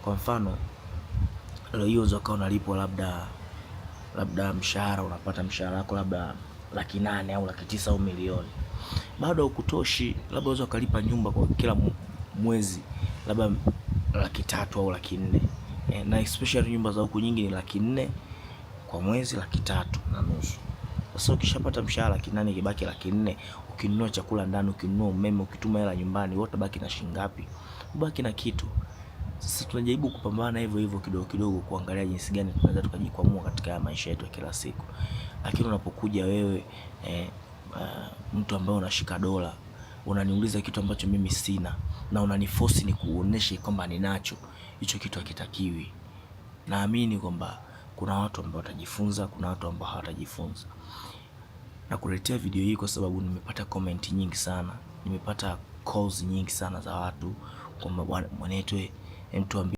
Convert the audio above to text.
Kwa mfano leo hiyo unaweza ukawa unalipwa labda mshahara, unapata mshahara wako labda 800,000 au 900,000 au milioni, bado haukutoshi. Labda unaweza ukalipa nyumba kwa kila mwezi labda 300,000 au 400,000, na especially nyumba za huku nyingi ni 400,000 kwa mwezi, 350,000. Sasa ukishapata mshahara 800,000, ikibaki 400,000, ukinunua chakula ndani, ukinunua umeme, ukituma hela nyumbani, wewe utabaki na shilingi ngapi? Ubaki na kitu. Sasa tunajaribu kupambana hivyo hivyo kidogo kidogo, kuangalia jinsi gani tunaweza tukajikwamua katika haya maisha yetu ya kila siku. Lakini unapokuja wewe mtu ambaye unashika dola, unaniuliza kitu ambacho mimi sina na unaniforce nikuoneshe kwamba ninacho, hicho kitu hakitakiwi. Naamini kwamba kuna watu ambao watajifunza, kuna watu ambao hawatajifunza. Nakuletea video hii kwa sababu nimepata comment nyingi sana, nimepata calls nyingi sana za watu kwamba bwana mwanetu, tuambie.